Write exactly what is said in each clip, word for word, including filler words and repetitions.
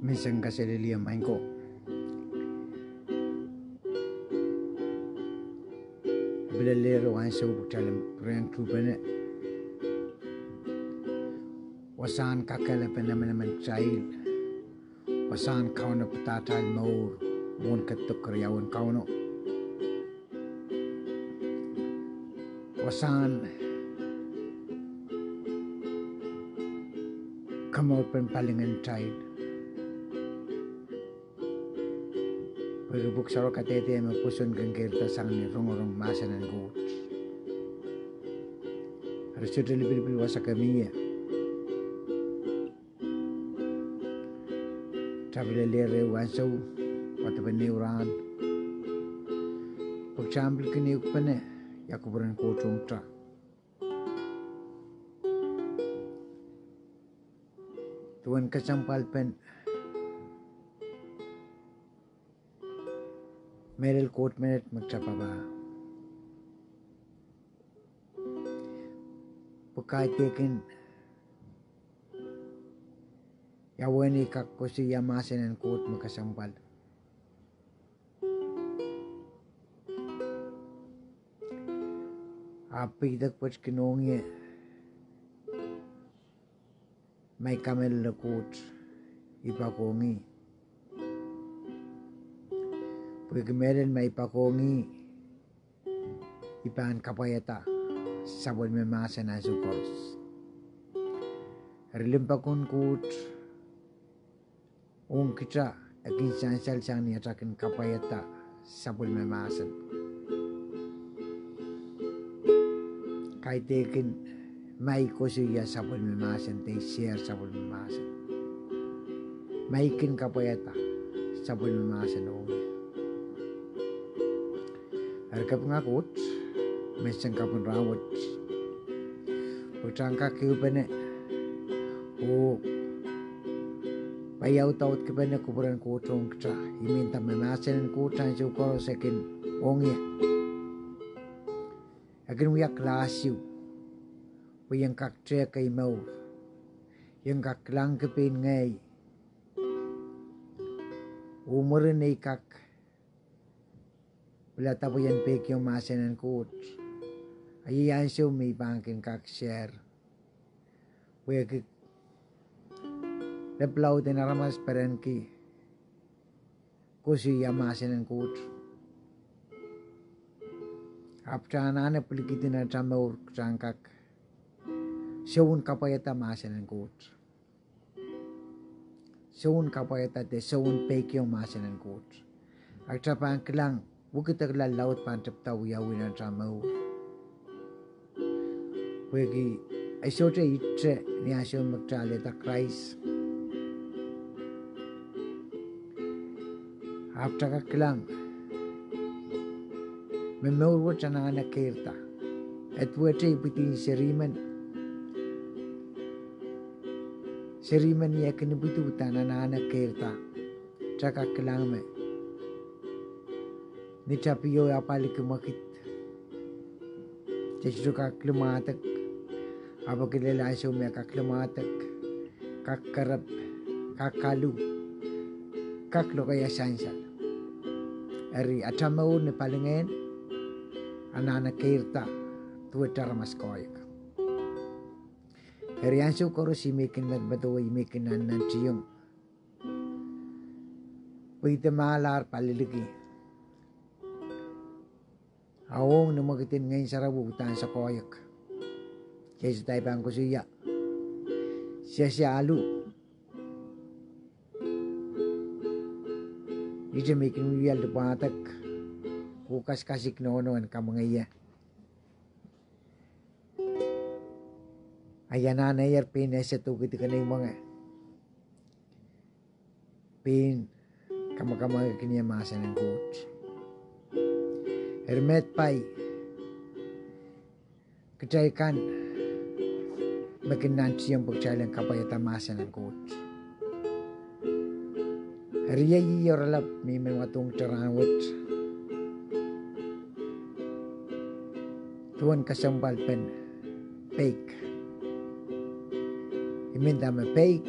Menseng kaselehlie maing ko. Pil lel ehu ansou pwe kitail en pwurehng tuhpene wasahn kakehlep en emenemen kitail, wasahn Kauno padahkitail mour mwohn ketido keriaun Kauno, wasahn komourpen palingehn kitail. Pwehki pwuhk sarawio kadehde me pwoson kin keirda sang ni rongorong mahsen en Koht. Eri sohte lipilipil wasa ke mie. Kitail pil lel ehu ansou, wadepen ehu rahn, pwe kitail pil kin ehukipene ia kupwuren Koht ong kitail. Duwen kesempwalpen mehlel Koht menet me kitail papah, pwe kaidehkin ia uwen I kak koasoia mahsen en Koht me kesempwal. Ahpw peidek pwe I kin ong ie ma I kamehlele Koht, I poakohng ih. Pwehki mehlel ma I poakohng ih, I pahn kapwaiada sapwellime mahsen ansou koaros. Eri limpoak en Koht ong kitail e kin sansal sang ni atail kin kapwaiada sapwellime mahsen. Kaidehkin ma I koasoia sapwellime mahsen de I share sapwellime mahsen, ma I kin kapwaiada sapwellime mahsen ong ie. Eri kapinga Koht menseng kapw en rahnwet, pwe kitail en kak ehupene oh paiaudaudkipene kupwuren Koht ong kitail. I men nda me mahsen en Koht ansou koaros e kin ong ie, e kin wia class ieu pwe I en kak tehk ei mour, I en kak kilangki pein ngehi oh mwurin ei kak pilada pwe I en peikiong mahsen en Koht, a iei ansou me I pahn kin kak share. Pwehki lepwulauden aramas perenki koasoia mahsen en Koht. Ahpw kitail anahne pwilikihdi nan atail mour kitail en kak soun kapwaiada mahsen en Koht. Soun kapwaiada de soun peikiong mahsen en Koht. A kitail pahn kilang wekidekla laud pahn tepda wiawi nan atail mour. Pwehki e sohte ihte ni ansou me kitail alehda Krais, ahpw kitail kak kilang me mour wet anahne keirda. E duwehte ipwidi serimen, serimen ie kin ipwidi uhdahn anahne keirda. Kitail kak kilang me ni tapio e apwaliki mwekid, kitail sohte kak limwahdak. Ahpw kilel ansou me kak limwahdak, kak kerep, kak kalu, kak lokaia sansal. Eri atail mour ni palingehn anahne keirda duwehte aramas koahiek. Eri ansou koaros I men kin medemedewe, I men kin nannantiong pwe I de mahlahr pali liki, a ong ni mwekid en Ngehn Sarawi uhdahn se koahiek. Kitail pahn koasoia, se se alu, ihte me I kin wia lipwadek oh kasikasik nohno en kamwenge ie. A I anahnehier pein ese duwkidi kenei mwenge, pein kamwakamwahki ie mahsen en Koht. Eri me pai kitail kan me kin nantihong pwe kitail en kapwaiada mahsen en Koht. Eri iei oaralap me I men wadohng kitail rahnwet duwen kesempwalpen peik. I men nda me peik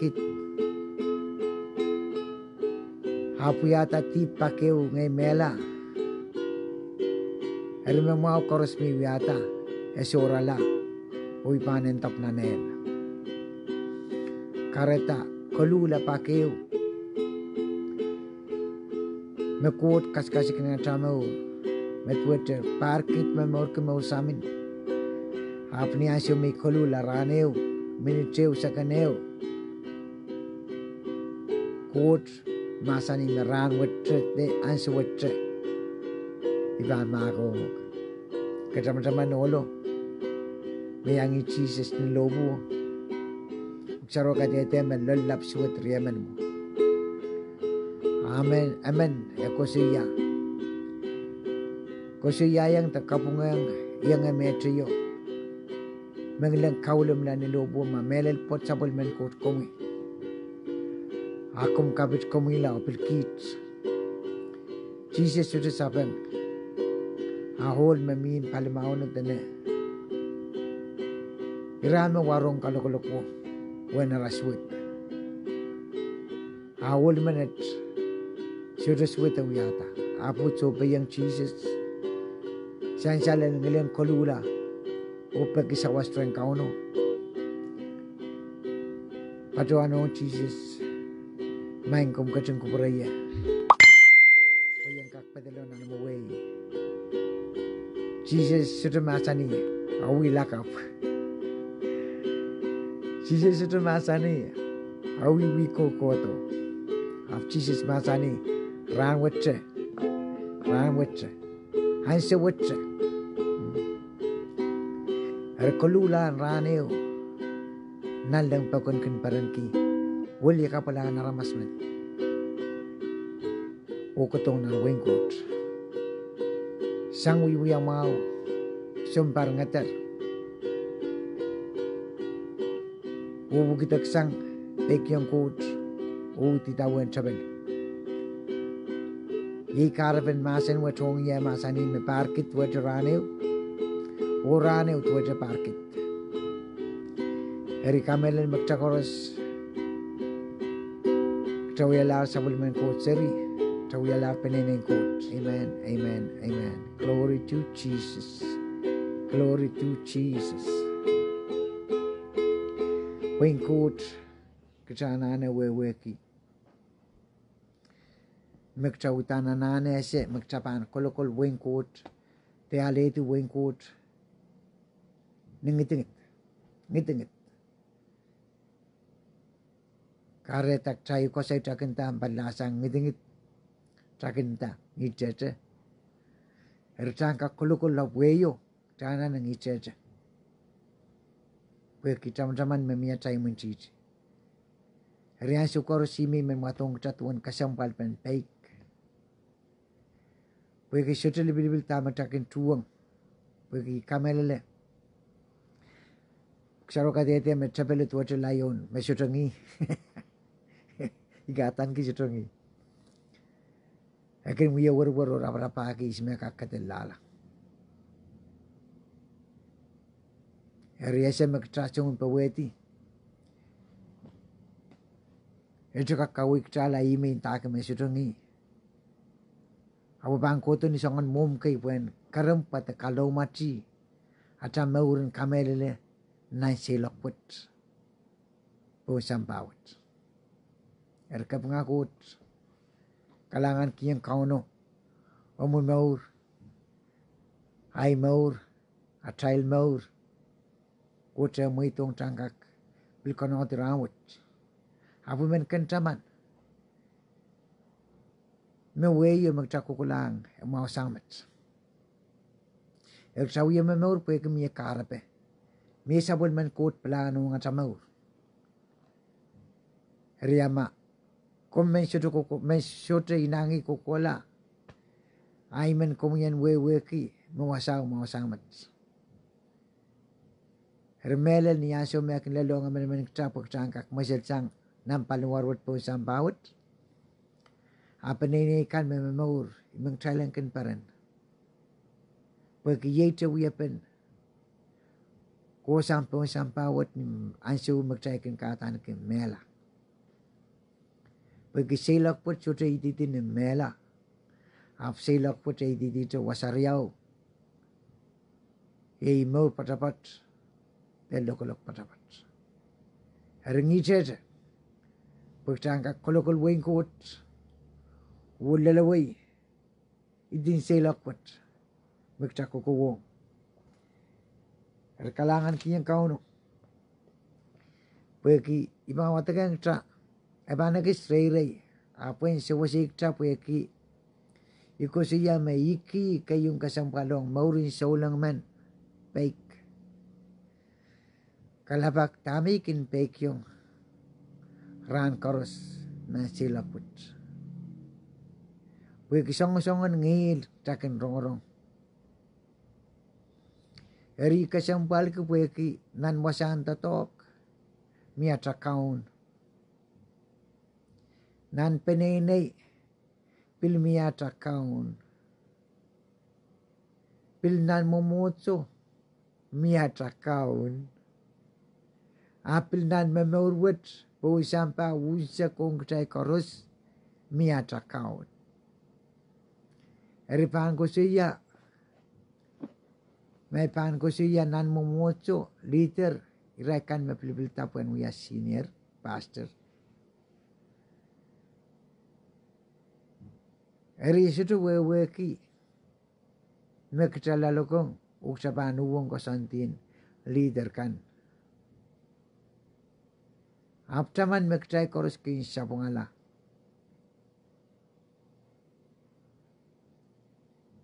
kid. Ahpw wiahda dihp pak ehu ngehi mehla. Eri me mwahu koaros me I wiahda, e sohrala, oh I pahn endahki nan ehl. Kahrehda koluhla pak ehu me Koht kasikasikihong atail mour, me duwehte pahr kid me mourki mour samin. Ahpw ni ansou me I koluhla rahn ehu, minit ehu, seken ehu, Koht mahsanih me rahn wet, de ansou wet, I pahn mahkohng. Ke tamataman ohlo me iang Sises ni lohpwuo? Pwuhk Sarawio kadehde me loallap suwed riemen mwo. Amen, amen, e koasoia. Koasoiaiong de kapwungehng ienge meteio me ngilen kaulimla ni lohpwuo, ma mehlel pwoat sapwellimen Koht komwi, a komw kapit komwihla oh pil kiht. Sises sohte sapeng, a ohl me mihmi palimaun o dene, ira me warohng kalokoloko, uwen ara suwed. A ohl menet sohte suwed e wiahda. Ahpw sohpeiong Sises, sansal en ngilen koluhla oh peki sawas rehn Kauno, patohwanohng Sises, Maing, komw ketin kupwure ie, pwe I en kak pedolong nan imwowei. Sises sohte mahsanih, Awi lakapw. Sises sohte mahsanih, Awi wihwih kohkohdo. Ahpw Sises mahsanih, Rahn wette, rahn wette, ansou wette. Eri koluhlahn rahn ehu, nanleng pokon kin perenki weliakapwalahn aramas men oh kohdohng nan wehin Koht. Sang wiewia mwahu, sounpar ngeder, oh wekidek sang peikiong Koht, oh idawehn tepel. Iei kahrepen mahsen wet ong ie, mahsanih me pahr kid duwehte rahn ehu, oh rahn ehu duwehte pahr kid. Eri kamehlele me kita koaros, kita wialahr sapwellimen Koht seri, kita wialahr peneinei Koht. Amen, amen, amen. Glory to Jesus. Glory to Jesus. Wehin Koht, kita anahne wehwehki me kita uhdahn anahne ese me kita pahn kolokol wehin Koht, de alehdi wehin Koht ni ngidingid, ngidingid. Kahrehda kita koasoi takinda, pali sang ngidingid takinda, ngihtehte. Eri kita en kak kolokol lap wehio, kita anahne ngihtehte, pwehki tamataman me mie atail imwintihti. Eri ansou koaros ihme I men mwadohng kita duwen kesempwalpen peik, pwehki sohte lipilipil dahme kita kin tuhwong, pwehki kamehlele, kita sarawi kadehde me tepel duwehte laion me sohte ngih. I kak adaneki sohte ngih. E kin wie werwer oh raparapahki ihs me kak kedelahla. Eri ese me kita soun powehdi, e sohte kak kaweikitala ihme ndahki me sohte ngih. Ahpw pahn kohdo ni soangen mwohmw kei pwehn kerempwa de kaloumwatih atail mour en kamehlele nan seiloak wet pohn sampah wet. Eri kapinga Koht, kalahngankihong Kauno omwi mour, ahi mour, atail mour. Koht, e mweidohng kita en kak pil konehng rahnwet, ahpw I men kin taman me wehio me kita kokolahng e mwahu sang met. Eri kita wie momour pwehki mie kahrepe, mie sapwellimen Koht pilahn ong atail mour. Eri ma komw men sohte koko-, men sohte inangih kohkohla, ahi men komwi en wehwehki me wasao mwahu sang met. Eri mehlel ni ansou me e kin lelohng emenemen kita pwe kita en kak mweselsang nan paliwar wet pohn sampah wet, a peneinei kan me momour, I men kitail en kin peren, pwehki ieite wiepen kohsang pohn sampah wet ni ansou me kitail kin kadaneki mehla. Pwehki seiloak wet sohte ididi ni mehla, ahpw seiloak wet e ididihte wasa riau, iei mour poatopoat de lokolok poatopoat. Eri ngihtehte pwe kita en kak kolokol wehin Koht oh lelewei idin seiloak wet me kita kokohwong. Eri kalahngankihong Kauno, pwehki I pahn wadekehng kita, e pahn ekis reirei, ahpw e pahn sewese kita pwehki I koasoia me I kihkihong kesempwal ong mouren souleng men peik. Kalelapak dahme I kin peikiong rahn koaros nan seiloak wet, pwehki soangosoangen ngihl kita kin rongorong. Eri kesempwalki pwehki nan wasahn doadoahk mie ata kaun, nan peneinei pil mie ata kaun, pil nan mwomwohdiso mie ata kaun, a pil nan momour wet pohn sampah unsek ong kitail koaros mie ata kaun. Eri pahn koasoia, me pahn koasoia nan mwomwohdiso, leader, irail kan me pilipilda pwehn wia senior pastor. Eri sohte wehwehki me kita loalokong oh kita pahn uhwong koasoandien leader kan. Ahpw taman me kitail koaros kin sapwungala.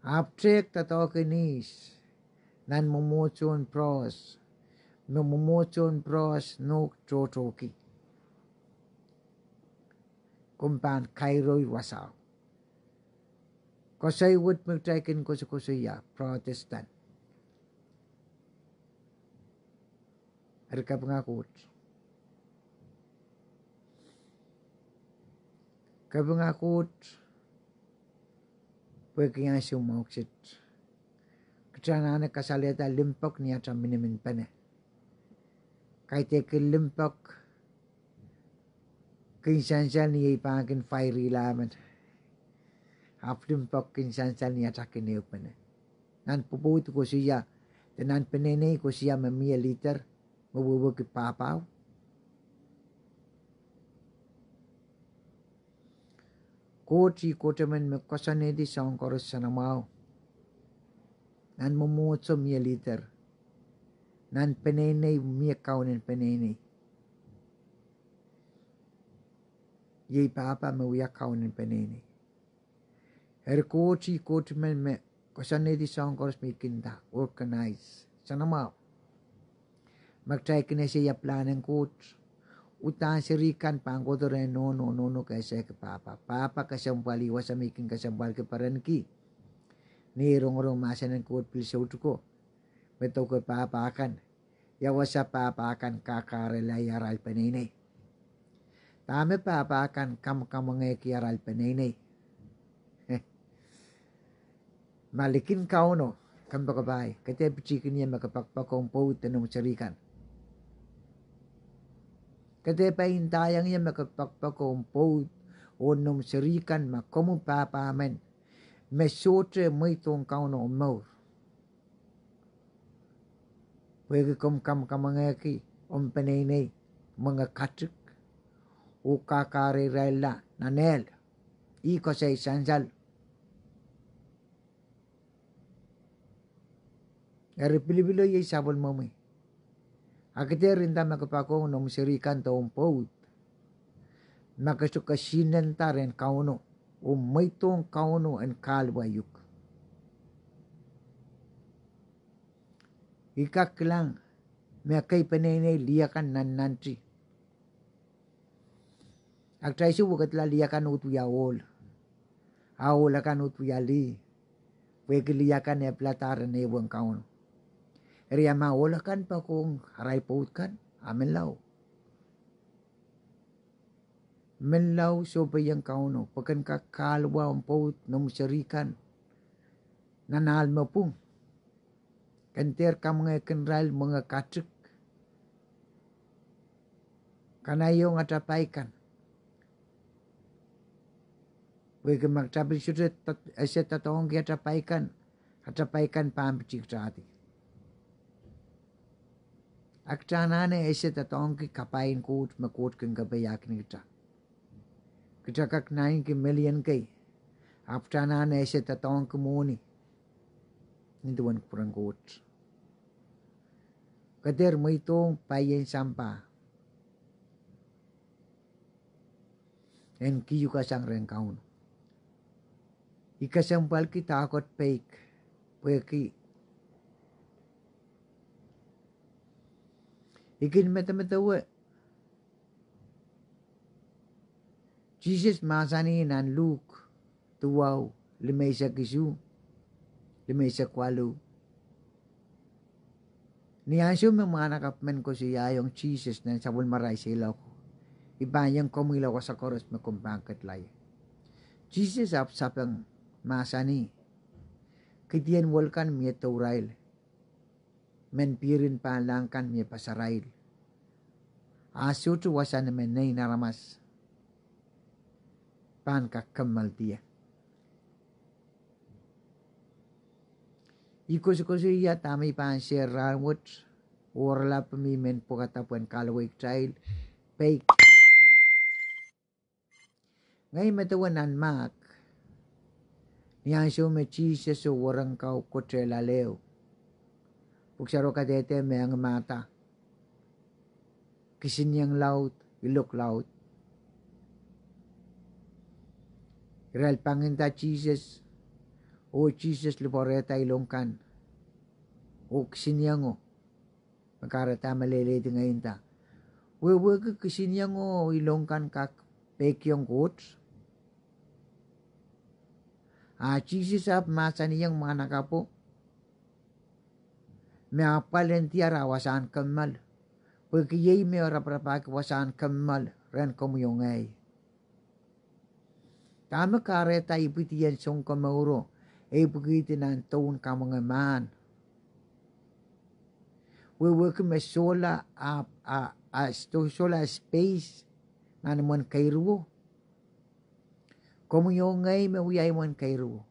Ahpw tehk doadoahk en ihs nan mwomwohdisohn Prohs, me mwomwohdisohn Prohs nohk tohtohki, komw pahn kairoi wasao. Koasoi wet me kitail kin koasokoasoia Protestant, Eri kapinga Koht. Kapinga Koht, pwehki ansou mwahu kiset, kita anahne kasalehda limpoak ni ata miniminpene. Kaidehk limpoak kin sansal ni ei pahn kin fairy lamen. Ahpw limpoak kin sansal ni ata kin ehupene. Nan pwopwoud koasoia, de nan peneinei koasoia me mie leader, me wehwehki pahpao. Koht ih Koht emen me koasoanehdi soahng koaros soanamwahu. Nan mwomwohdiso mie leader. Nan peneinei mie kaun en peneinei. Iei pahpa me wia kaun en peneinei. Eri Koht ih Koht emen me koasoanehdi soahng koaros me I kin nda, organize. Soanamwahu. Ma kitail kin ese ia pilahn en Koht, uhdahn seri kan pahn kohdo rehn nohno, nohno ke esehki pahpa. Pahpa kesempwal, ih wasa me I kin kesempwalki perenki. Ni ei rongorong mahsen en Koht pil soutuko, me doke pahpa kan, ia wasa pahpa kan kakahrehla arail peneinei. Dahme pahpa kan kamwakamwangehki arail peneinei. Ma likin Kauno, kompoakepahi, ke dehr pitihkin ie me ke poakpoakohng pwoud en omw seri kan. Ke dehr pahn ndaiong ie me ke poakpoakohng pwoud en omw seri kan ma komwi pahpa men me sohte mweidohng Kauno omw mour. Pwehki komw kamwakamwangehki omw peneinei mwenge katik, oh kakahrehirailla nan ehl. Ih koasoi sansal. Eri pilipilo iei sapwellimomwi. A ke dehr nda me ke poakohng omw seri kan de omw pwoud, ma ke sohte kesihnenda rehn Kauno, oh mweidohng Kauno en kahluwa uhk. I kak kilang me ekei peneinei lih akan nannanti. A kitail soh wekidala lih akan uhd wia ohl. A ohl akan uhd wia lih. Pwehki lih akan e piladahr en ehuong Kauno. Eri a ma ohl akan poakohng arail pwoud kan, a menlau. Menlau sohpeiong Kauno, pwe ken kak kahluwa omw pwoud en omw seri kan nan ahl me pwung. Ken dehr kamwengehkin irail mwenge katik. Kanaiehng atail pai kan. Pwehki ma kitail pil sohte ese doadoahngki atail pai kan, atail pai kan pahn pitihkitahdi. A kitail anahne ese doadoahngki kapai en Koht me Koht kin kepeiahkin kita. Kita kak naineki melian kei, ahpw kita anahne ese doadoahngki mwohni. Nin duwen kupwuren Koht. Ke dehr mweidohng paien sampah en kiukasang rehn Kauno. I kesempwalki dahkot peik, pwehki I kin medemedewe Sises mahsanih nan Luk duwau, limeisek isuh, limeisek waluh. Ni ansou me mwahnakapw men koasoiaiong Sises nan sapwellimarail seiloak, I pahn iang komwihla wasa koaros me komw pahn ketla ie. Sises ahpw sapeng, mahsanih, Kidien wel kan mie dourail, mehn pihrin pahnlahng kan mie pasarail. A sohte wasa ni me Nein Aramas pahn kak kommoaldi ie. I koasokoasoia dahme I pahn share rahnwet, oh oaralap me I men pwekada pwehn kahluwa kitail, peik. Ngehi medewe nan Mark, ni ansou me Sises oh werenka kotehla ehu, Pwuhk Sarawi kadehde me eng Martha, kisinieng laud, ilok laud. Irail pangin da Sises, oh Sises lipwoarehda iloak kan, oh kisiniengo. Me kahrehda me leleidi ngehi nda, wehwehki kisiniengo oh iloak kan kak peikiong Koht. A Sises ahpw mahsanihong mwahnakapwo me apwal en diar a wasahn kommoal, Pwehki iei me e raparapahki wasahn kommoal rehn komwi oh ngehi. Dahme kahrehda ipwidien Sounkomouro e ipwikihdi nan doun kamwenge mahn? Wehwehki me sohla, a, a, a, sohla space nan imwen keiruwo. Komwi oh ngehi me wia imwen keiruwo,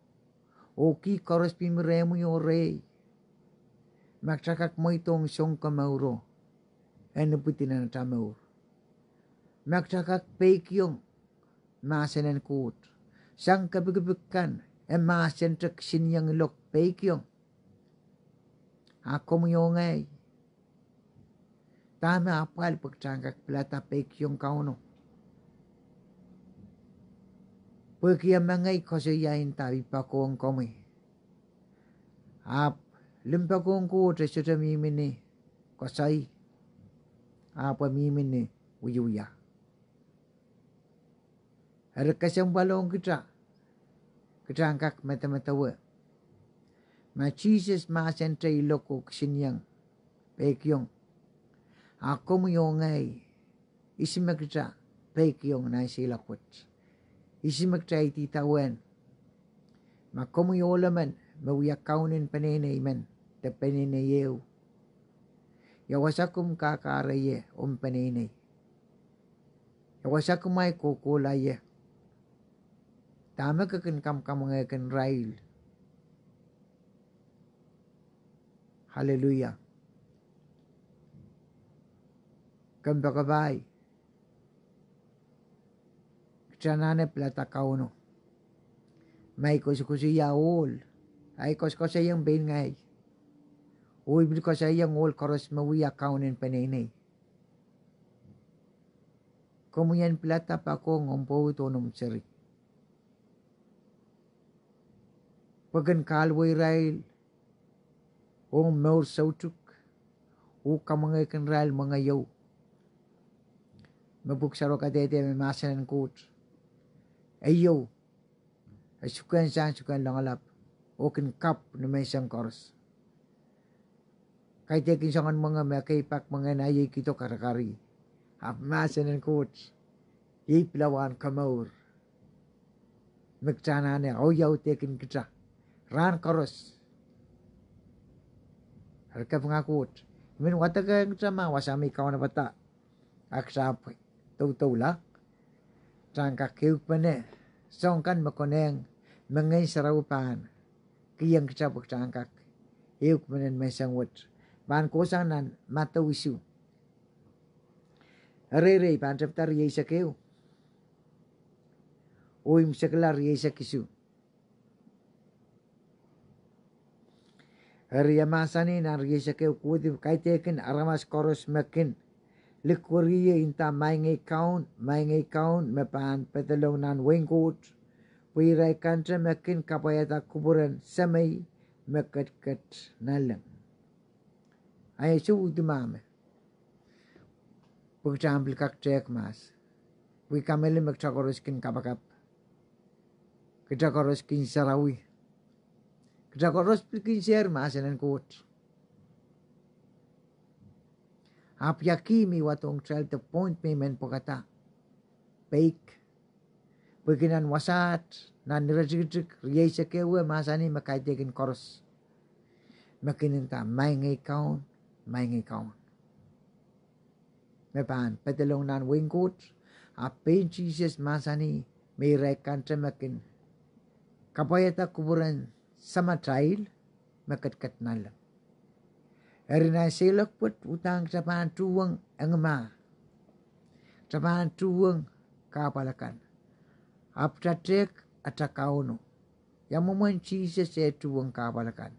oh kih koaros mihmi rehmwi oh rehi. Ma kita kak mweidohng Sounkomouro en ipwidi nan ata mour, ma kita kak peikiong mahsen en Koht, sang kepikipik kan e mahsente kisinieng ilok peikiong. A komwi oh ngehi, dahme apwal pwe kita en kak pilada peikiong Kauno? Pwehki e mengei koasoia nda I poakohng komwi. Ahpw limpoak en Koht e sohte mihmi ni koasoi, ahpw e mihmi ni wiewia. Eri kesempwal ong kita, kita en kak medemedewe ma Sises mahsente ilok oh kisinieng peikiong, a komwi oh ngehi, ihs me kita peikiong nan seiloak wet? Ihs me kita idawehn? Ma komwi ohl emen me wia kaunen peneinei men de peneinei ehu, ia wasa komw kahkahre ie omw peneinei? Ia wasa kumwail kohkohla ie? Dahme ke kin kamwkamwengehkin irail? Aleluia. Kompoakepahi, kita anahne pilada Kauno. Ma I koasokoasoia ohl, ahi koasokoasoiong pein ngehi, oh I pil koasoiong ohl koaros me wia kaunen peneinei. Komwi en pilada poakohng omw pwoud oh noumw seri, pwe kin kahluwa irail ong mour soutuk, oh kamwengehkin irail mwenge iou. Me Pwuhk Sarawi kadehde me mahsen en Koht, e iou, e suken sang suken loangalap, oh kin kapw ni menseng koaros. Kaidehkin soangen mwenge me ekei pak mwenge en ahieikido karakari. Ahpw mahsen en Koht iei pilawahn komour me kita anahne audaudkin kita rahn koaros. Eri kapinga Koht, I men wadekehng kita ma wasa me I kaunopada, a kita pwe doudoula, kita en kak ehukipene soahng kan me konehng me Ngehn Sarawi pahn kihong kita pwe kita en kak ehukipene menseng wet. Pahn kohsang nan Madiu isuh. Ereirei pahn tepda rieisek ehu oh imwisekla rieisek isuh. Eri e mahsanih nan rieisek ehu, kohdi kaidehkin aramas koaros me kin likweriei, nda, Maing ei Kaun, Maing ei Kaun, me pahn pedolong nan wehin Koht, pwe irail kante me kin kapwaiada kupwuren Semei me ketiket nanleng. Ahi ansou uhdi me pwe kita en pil kak tehk mahs, pwe I kamehlele me kita koaros kin kapakap, kita koaros kin sarawi, kita koaros pil kin sehr mahsen en Koht. Ahpw ia kih me I wadohng kitail de point me I men pwekada, peik. Pwehki nan wasaht, nan iretikitik rieisek ehu, e mahsanih me kaidehkin koaros me kin nda, Maing ei Kaun, Maing ei Kaun, me pahn pedolong nan wehin Koht. Ahpw pein Sises mahsanih me irail kante me kin kapwaiada kupwuren Samatail me ketiket nanleng. Eri nan seiloak wet, udahn kita pahn tuhwong engimah, kita pahn tuhwong kahpwal akan, ahpw kita tehk ata Kauno. Ia mwomwen Sises eh tuhwong kahpwal akan?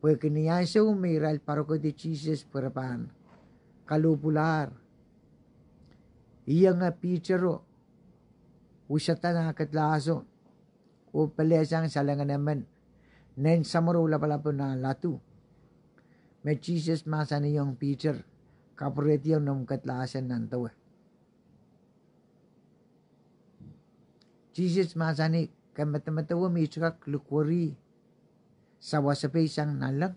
Pwehki ni ansou me irail pwarokedi Sises pwe re pahn kalohpwulahr, ienge Pitero wusada nah kedlahso oh pelehsang salengen emen, nen samworo lapalapo nah ladu, me Sises mahsanihong Piter, Kapwurehdiong noumw kedlahsen nan dewe. Sises mahsanih, Ke medemedewe me I sohte kak likweri sawasepeisang nanleng?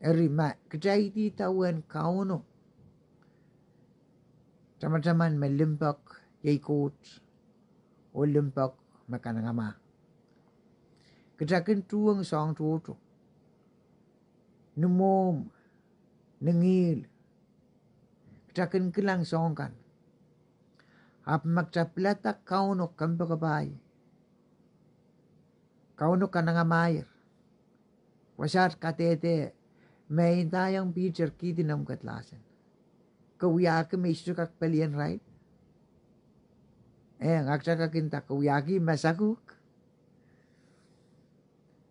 Eri ma kitail idawehn Kauno, tamataman me limpoak iei Koht, oh limpoak me kanengamah. Kita kin tuhwong soahng tohto, ni mwohmw, ni ngihl, kita kin kilang soahng kan. Ahpw ma kita pilada Kauno, kompoakepahi, Kauno kanengamahier, wasaht kadehde me ndaiong Piter, kihdi noumw kedlahsang. Ke wiahki me I sohte kak pelien irail? Eh, ngehi kak nda ke wiahki masak uhk.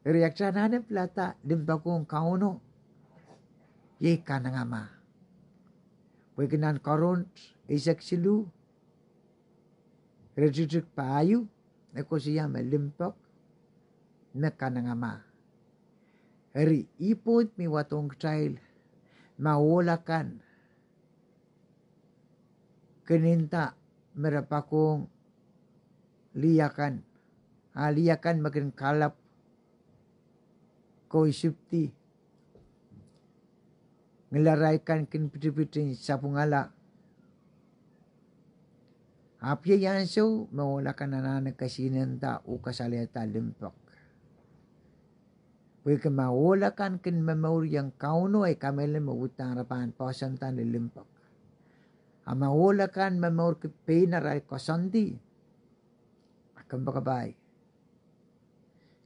Eri kita anahne pilada limpoak ong Kauno iei kanengamah. Pwehki nan Korint eisek siluh, iretikitik pahieu, e koasoia me limpoak me kanengamah. Eri ih pwoud me I wadohng kitail, ma ohl akan kin nda me re poakohng lih akan, a lih akan me kin kalapw kousipdi, ngihlarail kan kin pitipit en sapwungala. Ahpw iei ansou me ohl akan anahne kesihnenda oh kasalehda limpoak. Pwehki ma ohl akan kin momouriong Kauno, I kamehlele me uhdahn re pahn poahsoanda ni limpoak. A ma ohl akan momourki pein arail koasoandi, a kompoakepahi,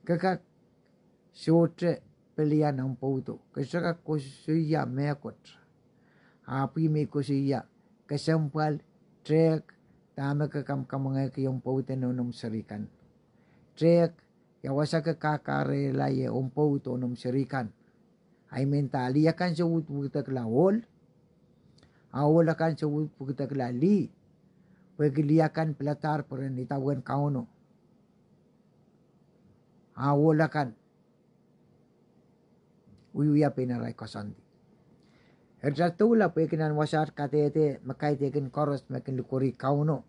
ke kak sohte pelian omw pwoudo, ke sohte kak koasoia mehkot. Ahpw ih me I koasoia, kesempwal, tehk dahme ke kamwkamwengehki omw pwoud ong noumw seri kan. Tehk ia wasa ke kakahrehla ie omw pwoud oh noumw seri kan. A I men nda lih akan soh wekidekla ohl, a ohl akan soh wekidekla lih, pwehki lih akan piladahr pwe ren idawehn Kauno, a ohl akan wiewia pein arail koasoandi. Eri kita doula pwehki nan wasaht kadehde me kaidehkin koaros me kin likwerih Kauno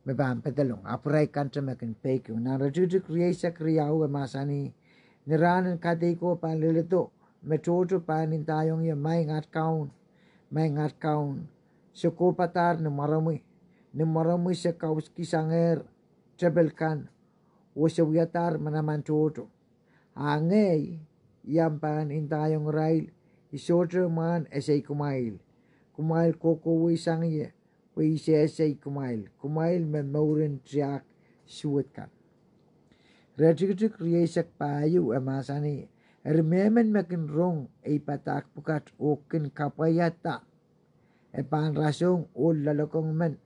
me pahn pedolong, ahpw irail kante me kin peikiong. Nan iretikitik rieisek riau e mahsanih, ni rahn en kadeiko pahn leledo, me tohto pahn ndaiong ie, Maing at Kaun, Maing at Kaun, se kohpadahr ni mwaromwi, ni mwaromwi se kauskisangehr tepel kan, oh se wiadahr manaman tohto. A ngehi, I ahpw pahn ndaiong irail, I sohte mwahn esei kumwail. Kumwail kohkohweisang ie, pwe I sehse kumwail, kumwail me mouren tiahk suwed kan. Iretikitik rieisek pahieu e mahsanih, eri mehmen me kin rong ei padahk pwukat oh kin kapwaiada, e pahn rasehng ohl loalokong men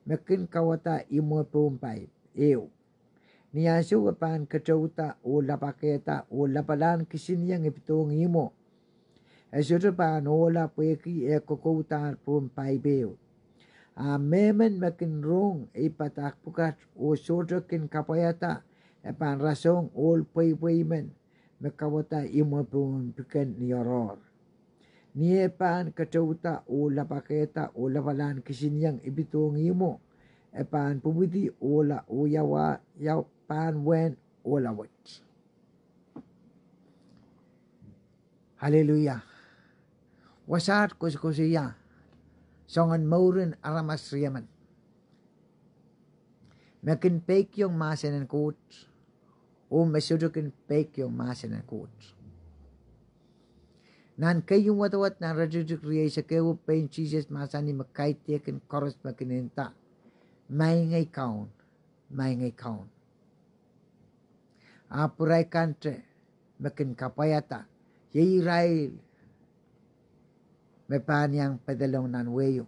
me kin kawada imwe pohn paip ehu. Ni ansou e pahn keteuda oh lapakehda oh lapalahn kisinieng ipidohng ihmwo. E sohte pahn ohla pwehki e kokoudahr pohn paip ehu. A mehmen me kin rong ei padahk pwukat oh sohte kin kapwaiada, e pahn rasehng ohl pweipwei men me kawada imwe pohn piken ni oaroahr. Ni e pahn keteuda oh lapakehda oh lapalahn kisinieng ipidohng ihmwo, e pahn pwupwidi ohla oh ia, ia pahn wehn ohla wet. Aleluia. Wasaht koasokoasoia soangen mouren aramas riemen me kin peikiong mahsen en Koht oh me sohte kin peikiong mahsen en Koht. Nan keieun wadawad nan iretikitik rieisek ehu pein Sises mahsanih me kaidehkin koaros me kin nda, Maing ei Kaun, Maing ei Kaun. Ahpw irail kante me kin kapwaiada, iei irail me pahn iang pedolong nan wehio.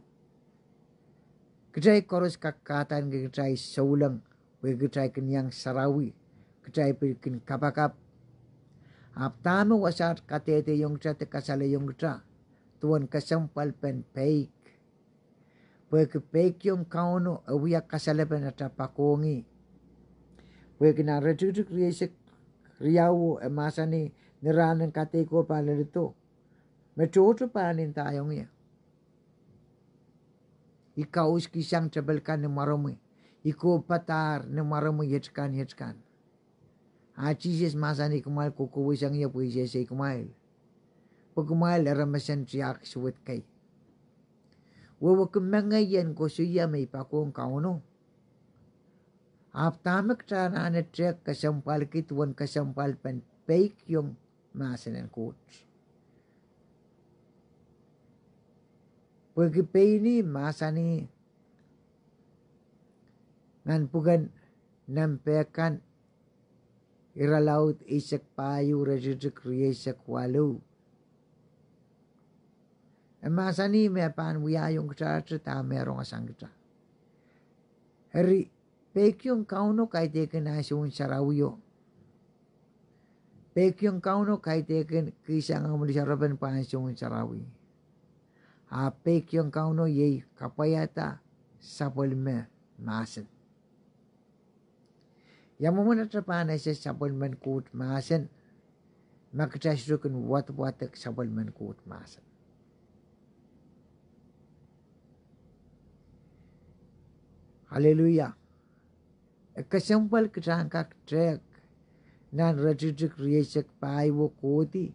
Kitail koaros kak kadaniki kitail souleng pwe kitail kin iang sarawi, kitail pil kin kapakap. Ahpw dahme wasaht kadehdehiong kita de kasalehiong kita? Duwen kesempwalpen peik. Pwehki peikiong Kauno e wia kasalepen atail poakohng ih. Pwehki nan iretikitik rieisek riauo e mahsanih, ni rahn en kadeiko pahn leledo, me tohto pahn ndaiong ie, I kauskisang tepel kan ni mwaromwi, I kohpadahr ni mwaromwi iet kan iet kan. A Sises mahsanih, kumwail kohkohweisang ie pwe I sehse kumwail. Pwe kumwail aramas en tiahk suwed kei, wehwehki mengei en koasoia me I poakohng Kauno. Ahpw dahme kitail anahne tehk kesempwalki duwen kesempwalpen peikiong mahsen en Koht? Pwehki pein ih mahsanih nan pwuken Nempehkan, irelaud eisek pahieu, iretikitik rieisek waluh. E mahsanih me e pahn wiahiong kitail dahme e rong sang kitail. Eri, peikiong Kauno kaidehkin ansoun sarawio. Peikiong Kauno kaidehkin kihsang amwili sarawi pwe ansoun sarawi. Ahpw peikiong Kauno iei kapwaiada sapwellime mahsen. Ia mwomwen atail pahn ese sapwellimen Koht mahsen ma kitail sohte kin wadwadek sapwellimen Koht mahsen? Aleluia. E kesempwal kitail en kak tehk nan iretikitik rieisek pahieu kohdi.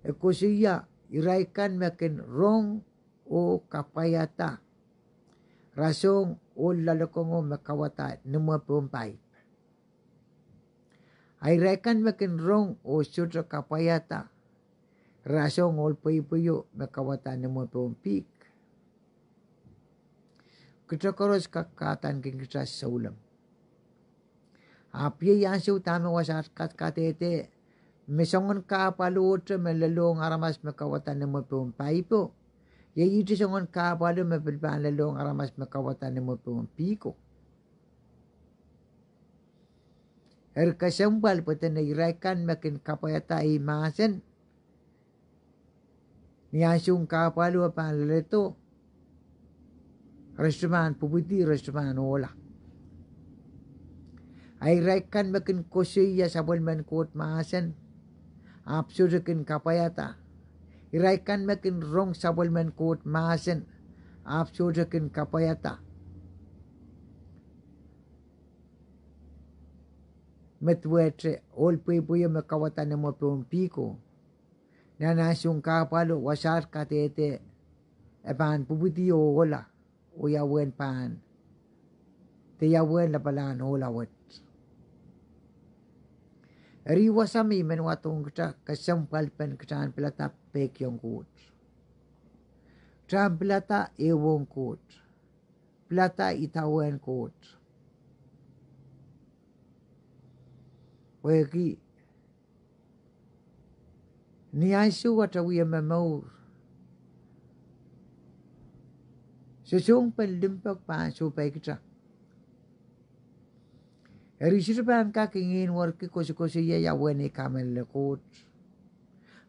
E koasoia, irail kan me kin rong oh kapwaiada, rasehng ohl loalokongo me kawada nimwepohn paip. A irail kan me kin rong oh sohte kapwaiada, rasehng ohl pweipweio me kawada nimwepohn pihk. Kitail koaros kak kahdaneki kitail souleng. Ahpw iei ansou dahme wasaht kadehde, me soangen kahpwalote me lelohng aramas me kawada nimwepohn paipo, iei ihte soangen kahpwalo me pil pahn lelohng aramas me kawada nimwepohn pihko. Eri kesempwal pwe dene irail kan me kin kapwaiada ei mahsen, ni ansoun kahpwalo pahn leledo, re sohte pahn pwupwidi, re sohte pahn ohla. A irail kan me kin koasoia sapwellimen Koht mahsen, ahpw sohte kin kapwaiada. Irail kan me kin rong sapwellimen Koht mahsen, ahpw sohte kin kapwaiada, me duwehte ohl pweipweio me kawada nimwepohn pihko. Nan ansoun kahpwalo wasaht kadehde, e pahn pwupwidi oh ohla, oh ia uwen pahn, de ia uwen lapalahn ohla wet. Eri wasa me I men wadohng kitail kesempwalpen kitail en pilada peikiong Koht. Kitail en pilada ehuong Koht. Pilada idawehn Koht. Pwehki ni ansou atail wie momour, sosohngpen limpoak pahn sohpeikitail. Eri sohte pahn kak ingehnwerki koasokoasoia ia uwen ei kamehlele Koht.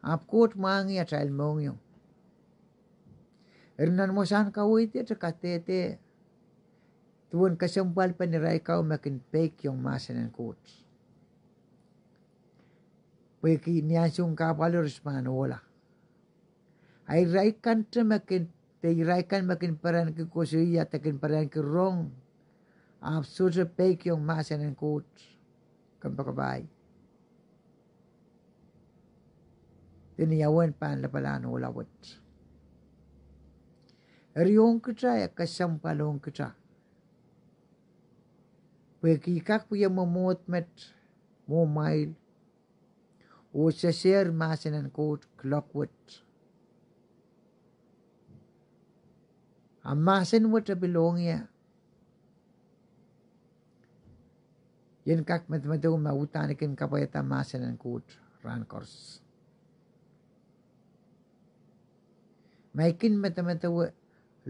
Ahpw Koht mwahngih atail mohngiong. Eri nan wasahn kaweid te kadehde duwen kesempwalpen irail kau me kin peikiong mahsen en Koht. Pwehki ni ansoun kahpwalo re sohte pahn ohla. A irail kan te me kin, de irail kan me kin perenki koasoia de kin perenki rong, ahpw sohte peikiong mahsen en Koht, kompoakepahi, de ni ia uwen pahn lapalahn ohla wet. Eri ong kitail, e kesempwal ong kitail. Pwehki I kak wie mwomwohd met mwohmwail oh sehsehr mahsen en Koht kuloak wet. A mahsen wet e pil ong ie, I en kak medemedewe ma uhdahn I kin kapwaiada mahsen en Koht rahn koaros. Ma I kin medemedewe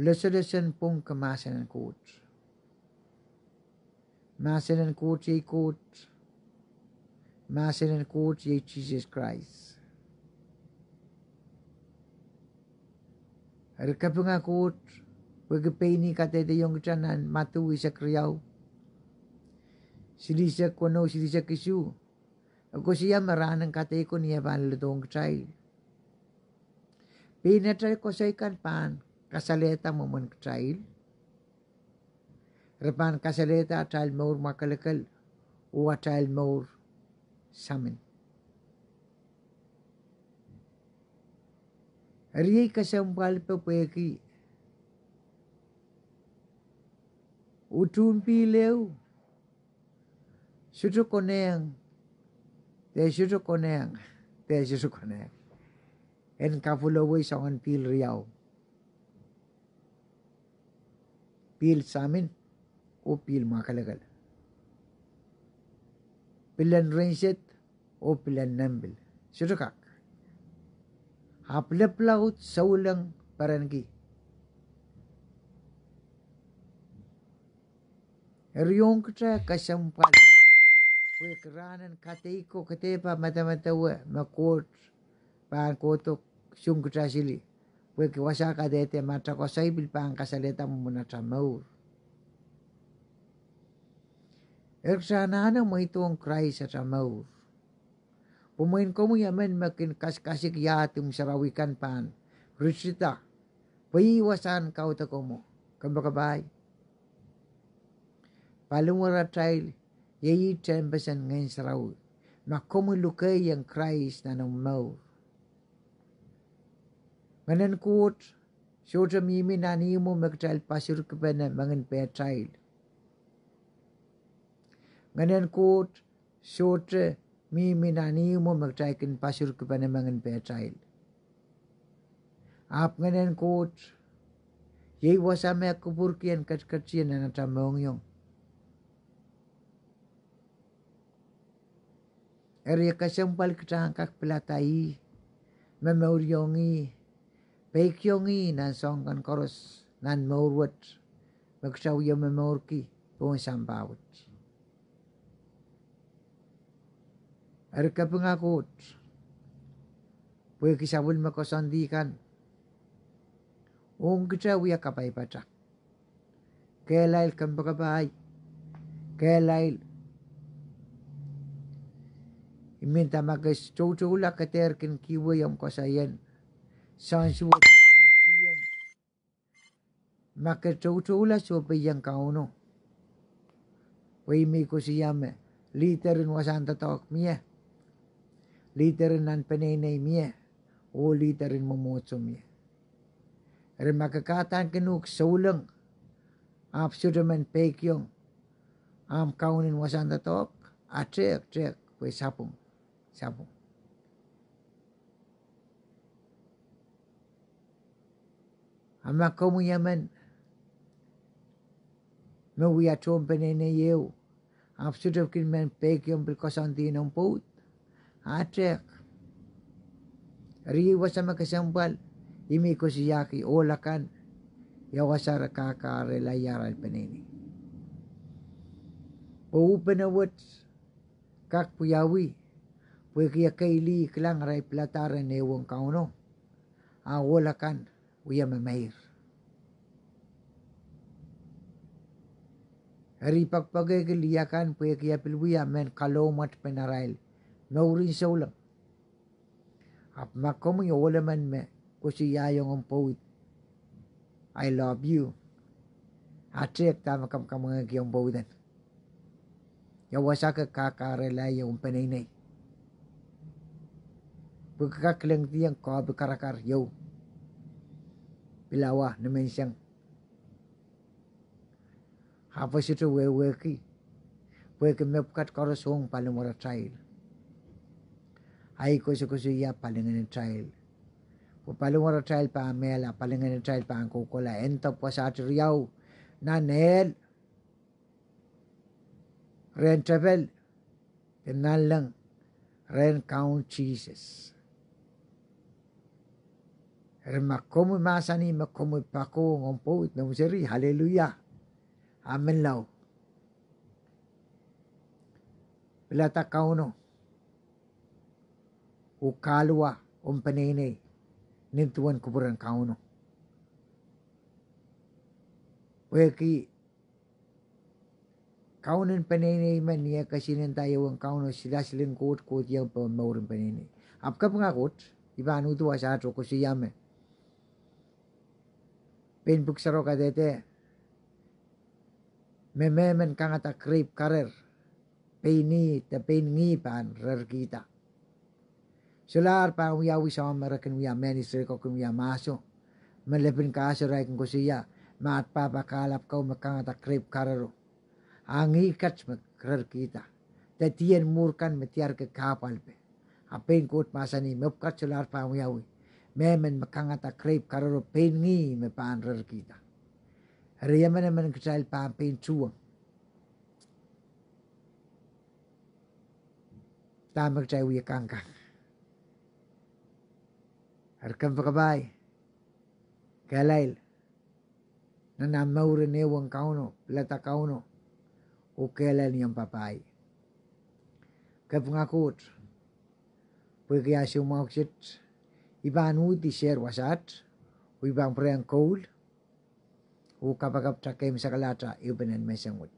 losolosonpwong ke mahsen en Koht. Mahsen en Koht iei Koht. Mahsen en Koht iei Sises Krais. Eri kapinga Koht, pwehki pein ih kadehdehiong kitail nan Madiu eisek riau, silihsek weneu, silihsek isuh, e koasoia me rahnen kadeiko ni e pahn leledohng kitail, pein atail koasoi kan pahn kasalehda mwomwen kitail. Re pahn kasalehda atail mour mwakelekel oh atail mour samin. Eri ei kesempwalpe pwehki utuhn pihl ehu, sohte konehng, de sohte konehng, de sohte konehng. En kapwulowei soangen pihl riau. Pihl samin, oh pihl mwakelekel. Pihl en reinsed, oh pihl en nempil. Sohte kak. Ahpw leplaud souleng perenki. Eri ong kitail kesempwal pwehki rahnen kadeiko ke dehr pahn medemedewe me Koht pahn kohdo song kitail sili. Pwehki wasa kadehde ma atail koasoi pil pahn kasalehda mwomwen atail mour. Eri kitail anahne mweidohng Krais atail mour. Pwe mwein komwi emen me kin kasikasik ia dimw sarawi kan pahn ritida, pwe ih wasahn kaudok mwo. Kompoakepahi. Paliwaratail iei tehnpesen Ngehn Sarawi. Ma komwi lukehiong Krais nan omw mour, Ngehnen Koht sohte mihmi nan ihmwo me kitail pasurkipene menginpehtail. Ngehnen Koht sohte mihmi nan ihmwo me kitail kin pasurkipene menginpehtail. Ahpw Ngehnen Koht iei wasa me e kupwurki en ketiketien nan atail mohngiong. Eri e kesempwal kitail en kak pilada ih, momouriong ih, peikiong ih nan soahng kan koaros nan mour wet me kitail wie momourki pohn sampah wet. Eri kapinga Koht pwehki sapwellime koasoandi kan ong kitail wia kapai pwutak. Kehlail, kompoakepahi, kehlail. I men nda ma ke toutoula ke dehr kin kihwei omw koasoien soansuwed nan tieng. Ma ke toutoula sohpeiong Kauno, pwe I men koasoia me liderin wasahn doadoahk mie, liderin nan peneinei mie, oh liderin mwomwohdiso mie. Eri ma ke kadaneki uhk souleng ahpw sohte men peikiong ahmw kaun en wasahn doadoahk, a tehk, tehk pwe sapwung, sapwung. A ma komwi emen me wia tohn peneinei ehu ahpw sohte kin men peikiong pil koasoandi en omw pwoud, a tehk. Eri iei wasa me kesempwal I men koasoiahki ohl akan ia wasa re kak kahrehlahier arail peneinei, pwe uhpene wet kak wiawi pwehki ekei lih kilang arail pilada ren ehuong Kauno, a ohl akan wia memeir. Eri I poakepoakehki lih akan pwehki e pil wia mehn kalohmwatepen arail mourin souleng. Ahpw ma komwi ohl emen me koasoiaiong omw pwoud I love you, a tehk dahme komw kamwengehki omw pwoud en, ia wasa ke kak kahrehlahier omw peneinei, pwe ke kak kilengdiong koapi karakar iou, pilawa, nimenseng. Ahpw e sohte wehwehki, pwehki mepwukat koaros ong paliwaratail, ahi koasokoasoia palingenatail, pwe paliwaratail pahn mehla, palingenatail pahn kohkohla, en depwasahte riau nan ehl, rehn tepel, de nanleng, rehn Kaun Sises. Eri ma komwi mahsanih me komwi poakohng omw pwoud, noumw seri, hallelujah, a Menlau, pilada Kauno oh kahluwa omw peneinei nin duwen kupwuren Kauno. Pwehki kaun en peneinei men ni eh kesihnenda ehuong Kauno, silasil en Koht kohdiong pohn mouren peneinei. Ahpw kapinga Koht, I pahn uhdi wasaht oh koasoia me pein pwuhk sarawio kadehde me mehmen kangada krehp karer, pein ih de pein ngih pahn rerkihda. Solahr pahn wiawi soahng me re kin wia, ministry ko kin wia mahso. Me lepin kahso re kin koasoia, me at pahpa kahlap ko me kangada krep karoro. A ngih kat me rerkihda. De dien mwuhr kan me diarki kahpwalpe. A pein Koht mahsanih, mepwukat solahr pahn wiawi. Mehmen me kangada krep karoro pein ngih me pahn rerkihda. Eri emenemen kitail pahn pein tuhwong. Dahme kitail wie kangkang. Eri kompoakepahi. Kehlail. Nan ahmw mour en ehuong Kauno, pilada Kauno. Oh kehlail ni omw papah. Kapinga Koht. Pwehki ansou mwahu kiset, I pahn uhdi sehr wasaht, oh I pahn pwurehng koul, oh kapakap takei me sakalahte ehupenen menseng wet.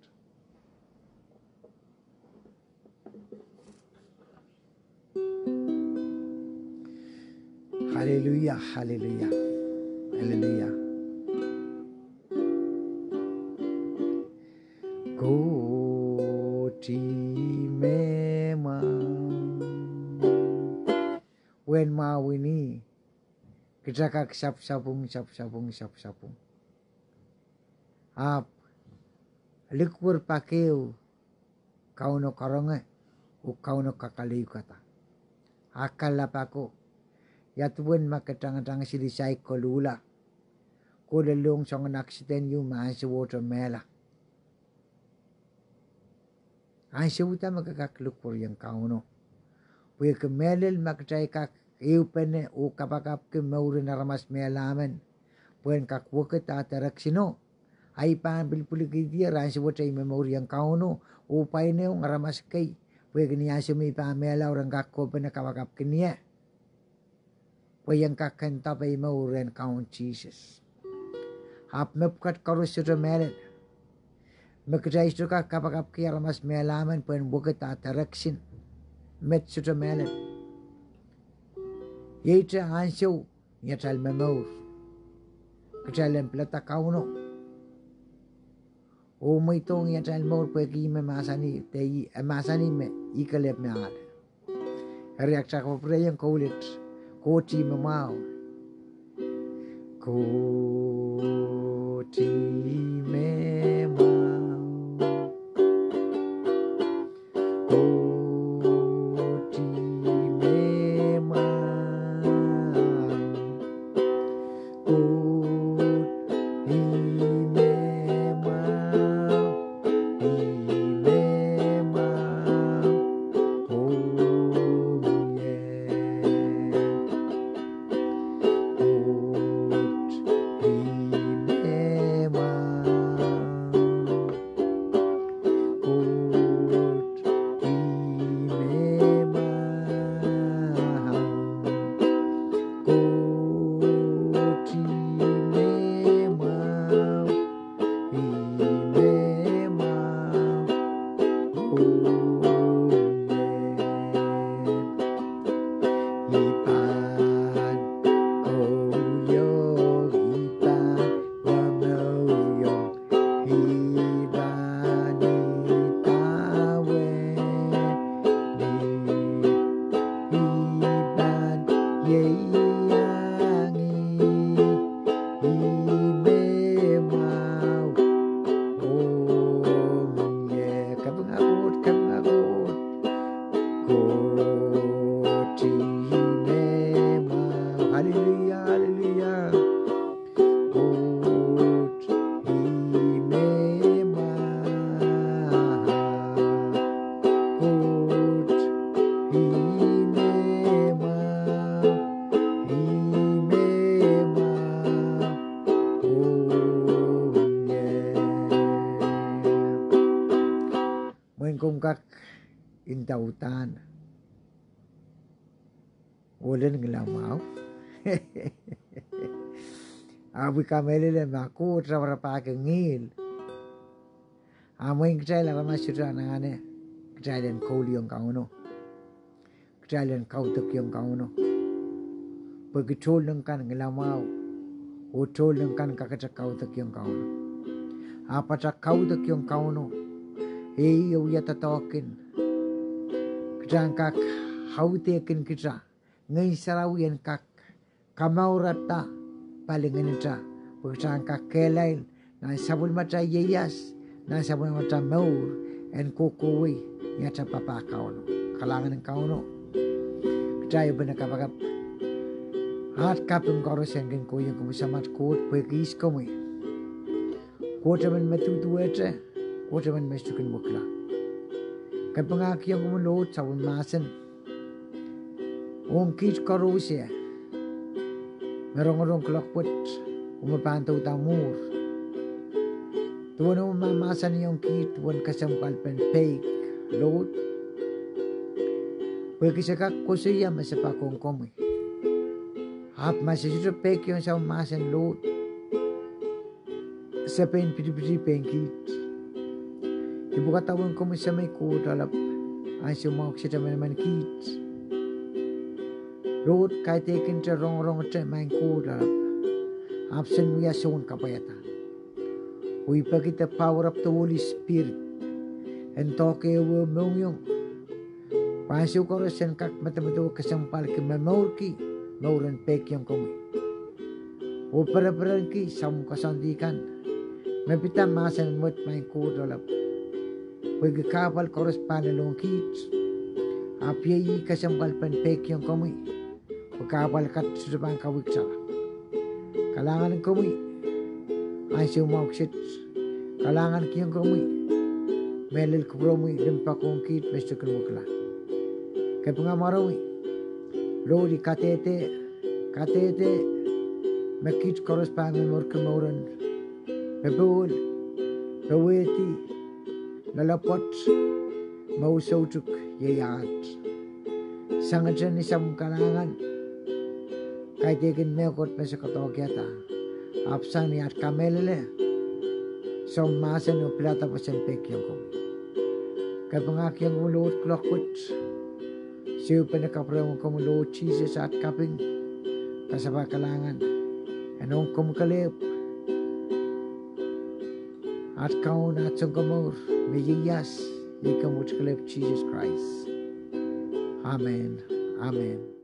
Haleluia, haleluia, haleluia. Koht ih me mwahu. Wen mwahu wini, kita kak sapsapwung, sapsapwung, sapsapwung. Ahpw likwer pak ehu Kauno karonge, oh Kauno kakaleukada. A kalap ako, ia duwen ma ke tangatang sili saik koluhla, ke lelohng soangen accident ieu me ahnsowohte mehla. Ansou da me ke kak likweriong Kauno? Pwehki mehlel ma kitail kak ehupene oh kapakapki mouren aramas mehla men, pwehn kak wekid ah direction-o. A I pahn pilipilkihdier ansou wet I momouriong Kauno, oh pwainehng aramas kei, pwehki ni ansou me I pahn mehla re en kak kohpene kapakapki ie. Pwe I en kak kin doape mour rehn Kaun Sises. Ahpw mepwukat koaros sohte mehlel me kitail sohte kak kapakapki aramas mehla men pwehn wekid ah direction. Met sohte mehlel. Ieite ansou ni atail momour, kitail en pilada Kauno oh mweidohng atail mour pwehki ih me mahsanih, de ih, e mahsanih me ih kelehpw me ale. Eri kitail kak pwurehng koul et, Koht ih me mwahu. Koht ih me mwahu. Koht ih me mwahu. Koht ih me mwahu. Ih me mwahu. Oh, yeah. Koht ih me mwahu. Koht ih me mwahu. Koht ih me mwahu. Ih me mwahu. Oh, yeah. I pahn koulio, I pahn momouriong, I pahn idawehn ih, I pahn ieiang ih, ih me mwahu. Oh, yeah. Kapinga Koht, kapinga Koht. Koht ih me mwahu. Haleluia, haleluia. Koht ih me mwahu. Koht ih me mwahu. Ih me mwahu. Oh, yeah. Mwein komw kak inda uhdahn ohlen ngilamwahu. Ahpw I kamehlele ma Koht raparapahki ngihl. A mwein kitail aramas sohte anahne kitail en kouliong Kauno. Kitail en kaudokiong Kauno. Pwehki tohnleng kan ngilamwahu, oh tohnleng kan kakete kaudokiong Kauno. A pata kaudokiong Kauno, e wia doadoahk kin kitail en kak audehkin kitail Ngehn Sarawi en kak kamourada palingehnte, pwe kitail en kak kehlail nan sapwellimatail ieias, nan sapwellimatail mour, en kohkohwei ni atail papah Kauno. Kalahngan en Kauno. Kitail ehupene kapakap. Aht kaping koaros en kin kohieng komwi Samat Koht pwehki ihs komwi. Koht emen me duduwehte, Koht emen me sohte kin wekila. Kapingahkiong komwi Lord sapwellimatail mahsen ong kiht koaros me rongorong kuloak wet oh me pahn douda mwuhr. Duwen omwi mahmahsanihong kiht duwen kesempwalpen peik Lord, pwehki se kak koasoia me se poakohng komwi. Ahpw ma se sohte peikiong sapwellimatail mahsen Lord, se pein pitipiti pein kiht. I pwukadahng komwi Semei Koht Lapalap, ansou mwahu kiset emenemen kiht Lord, kaidehkinte rongorongte Maing Koht Lapalap, ahpw sen wia soun kapwaiada. Oh I peki the power of the Holy Spirit en doahke ehuehu mohngiong, pwe ansou koaros en kak medemedewe kesempwalki momourki mouren peikiong komwi oh pereperenki sapwkoasoandi kan me pid mahsen en wet Maing Koht Lapalap, pwehki kahpwal koaros pahn lelohng kiht. Ahpw iei kesempwalpen peikiong komwi, pwe kahpwal kat sohte pahn kawikitala. Kalahngan komwi ansou mwahu kiset. Kalahngankihong komwi mehlel kupwuromwi limpoak ong kiht me sohte kin wekila. Kapinga mwaromwi Lord, I kadehde, kadehde me kiht koaros pahn momourki mouren popohl, powehdi, loalopwoat, mour soutuk iei aht. Sangete ni sapwung kalahngan, kaidehkin mehkot me se koadoahkiada, ahpw sang ni aht kamehlele, soun mahsen oh pilada pwe sen peikiong komwi. Kapingahkiong komwi Lord kuloak wet. Se ehupene kapwurehng komwi Lord Sises aht kaping, kasapahl kalahngan, en ong komwi kelehpw, aht Kaun, aht Sounkomour me ieias, iei komwi wet kelehpw Sises Krais. Amen. Amen.